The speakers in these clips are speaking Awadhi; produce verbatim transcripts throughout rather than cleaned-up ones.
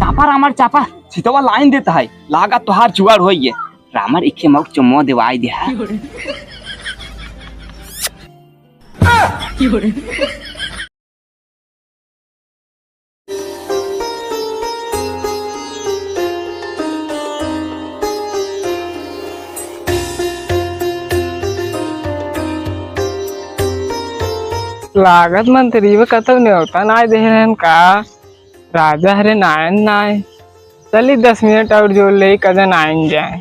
चापा रामर चापा, सीतवा लाइन देत है, लागा तोहार जुगाड़ होइए। रामर इखे मौक चुम्मो देवाई दे है। लागत मंत्री बा, कतौ न्योता नाय देहे रहन का? राजा हरे नायन नाय। चली दस मिनट और जोर ले, कजन आइन जाए।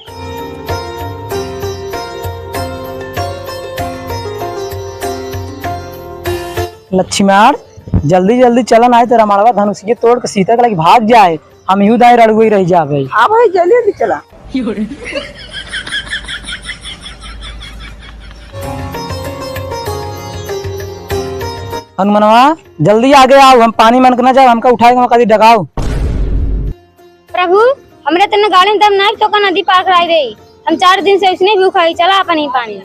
लक्ष्मण, जल्दी जल्दी चलन आए तो रमणवा धनुषिये तोड़ के सीता के लगे भाग जाए। हम यहू दाएं रड़ुए रह जाबे। हाँ भाई, जल्दी जल्दी चला। हनुमनवा, जल्दी आगे आओ, हम पानी मन के ना जाओ, हमका उठाए के मौका दी, डगाओ। प्रभु, हमरे तने गाड़ी में दम नाई, तोका नदी पार कराई दे। हम चार दिन से इसने भूखा ही, चला अपन ही पानी।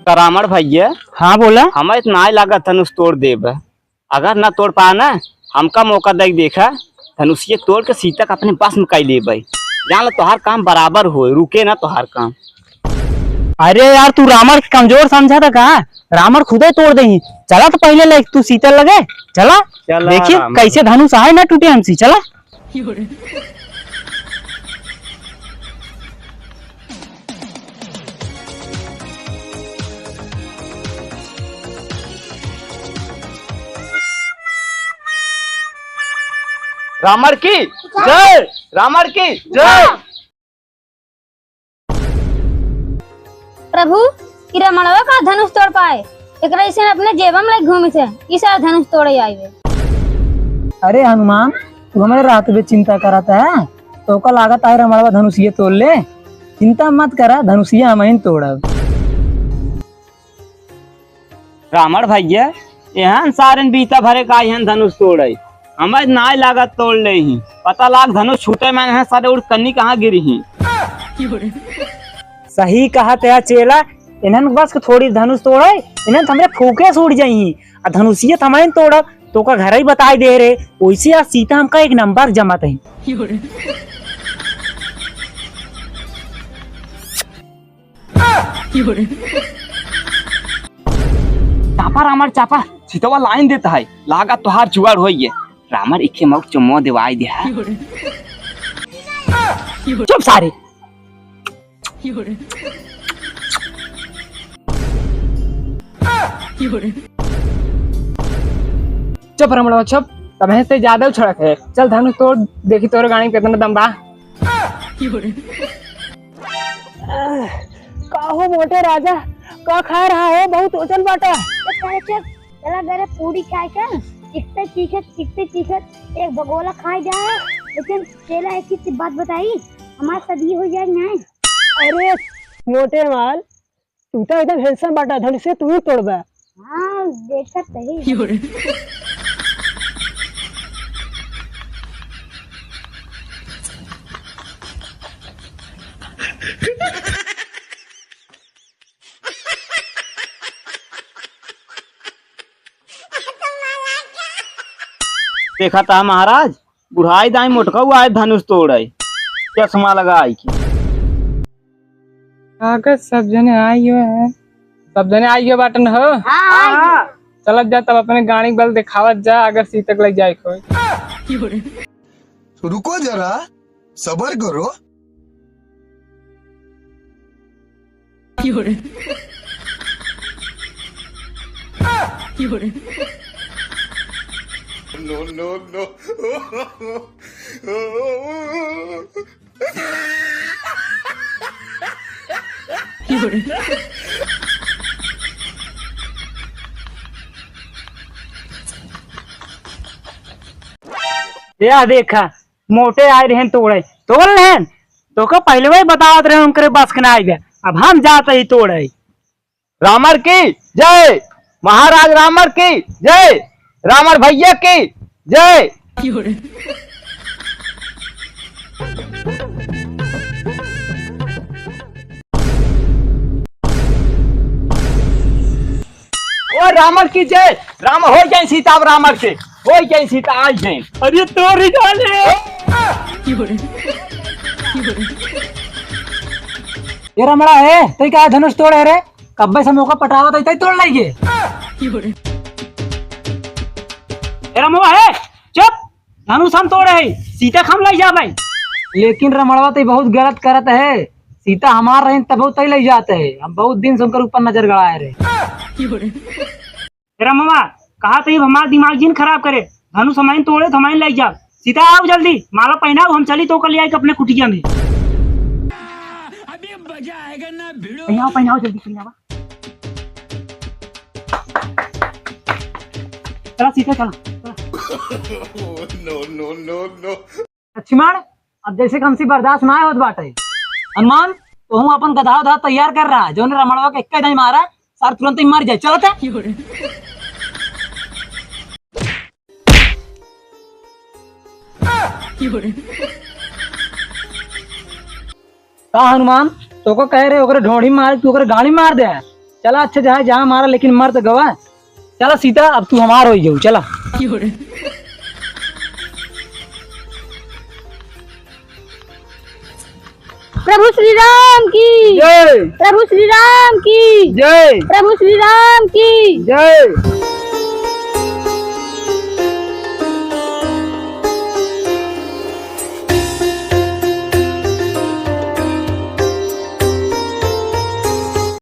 रामर भैया। हाँ, बोला। हमें इतना ही लागत धनुष तोड़ देब। अगर ना तोड़ पाए ना, हमका मौका दे के देखा, धनुषिये तोड़ के सीता का अपने बस में कई लेबै। जान लो, तोहार काम बराबर होए, रुके ना तोहार काम। अरे यार, तू रामर के कमजोर समझा था का? रामर खुदे तोड़ देही। चला तो पहले ले तू सीता लगे, चला। चला देखिए रामर। कैसे धनुष आए ना टूटे हमसे, चला। रामर की जय, रामर की जय। प्रभु, ई रमणवा का धनुष तोड़ पाए, एकरा इसे अपने जेबम ले घूमी थे, ई सारा धनुष तोड़े आइबे। अरे हनुमान, तू हमरे रहते बे चिंता करत है, तोका लागत है रमणवा धनुषिये तोड़ ले। चिंता मत करा, धनुषिये हमहिन तोड़ब। रामर भैया, एहन सारन बीता भरे का एहन धनुष तोड़े, हमें नाय लागत तोड़ ले ही। पता लाग धनुष छूटे में है, सारे उड़ कन्नी कहाँ गिरी ही। सही कहा तया चेला, इन्हन बस के थोड़ी धनुष तोड़े, इन्हन तो हमरे फूके से उड़ जाई ही। आ धनुषिये तो हमहिन तोड़ब, तोका घर ही बताई दे रहे, वैसे आज सीता हमका एक नंबर जमत है। चापा रामर चापा, सीतवा लाइन देत है, लागा तोहार जुगाड़ होइए। रामर इखे मौक चुम्मो देवाई दे है। चुप सारे। चुप रमणवा चुप, तबहे से ज्यादा उछड़त है। चल धनुष तोड़, देखी तोरे गाड़ी में कितना दम बा। काहो मोटे राजा, का खा रहा है? बहुत ओजन बाटा। चल, चल, चल, चला घरे पूरी खाए के, चिखते चीखत, चिखते चीखत एक बगोला खाए जाए। लेकिन चेला एक ही बात बताई, हमार शादी हो जाए ना। अरे मोटे माल, तू तो एकदम handsome बाटा, धनुषे तू ही तोड़बा। हाँ, देखत रही। देखा था महाराज, बुढ़ाई दाई मोटकऊ आए धनुष तोड़े, चश्मा लगाई के। कागज सब जने आई हुए हैं, सब जने आई हुए बाटन हो। हाँ, आई हुए। चलत जा तब अपने गाड़ी बल दिखावत जा, अगर सीतक लग जाए कोई। रुको जरा, सबर करो। No, no, no। या देखा, मोटे आए रहन तोड़े, तोड़ लेहन। तोका पहिले ही बतावत रहे, उनकरे बस के ना आइबे। अब हम जात ही तोड़े। रामर की जय, महाराज रामर की जय। रावण भैया की जय। ओ रावण की जय। राम हो जाए सीता, अब रावण के हो जाए सीता, आ जाए। अरे तोरी जाने। ए रमणा है, तई का धनुष तोड़े रे? कब्बे से मौका पटावत है, तई तोड़ लाइगे। ए रमवा है, चुप। धनुष हम तोड़े है, सीता हम लई जाबे। लेकिन रमणवा तई बहुत गलत करत है। सीता हमार रहिन तब तई लई जात है। हम बहुत दिन से उनकर ऊपर नजर गड़ाए रहे। ए रमवा, कहा तई हमार दिमाग जिन खराब करे। धनुष हमाइन तोड़े, हमाइन लई जाब। सीता आओ जल्दी, माला पहनाओ, हम चली तो कर लिया अपने कुटिया में। अभी मजा आएगा ना भिड़ो। पहनाओ, पहनाओ, जल्दी पहनावा। चला सीता, चला, चला। No, no, no, no। लक्ष्मण, अब जैसे कि हमसे बर्दाश्त ना होत बाटे। हनुमान, तो हम अपन गधा उधा तैयार कर रहा, जो ने रमणवा के एक दाई मारा, सार तुरंत ही मर जाए। चलता। का हनुमान, तोको कहे रहे ओकरे ढोढ़ी मार, तू ओकरे गाड़ी मार दे। चला अच्छा, जहाँ, जहाँ मारा, लेकिन मर तो गवा। चला सीता, अब तू हमार हो जाऊ, चला। प्रभु श्री राम की जय। प्रभु श्री राम की जय। प्रभु श्री राम की जय।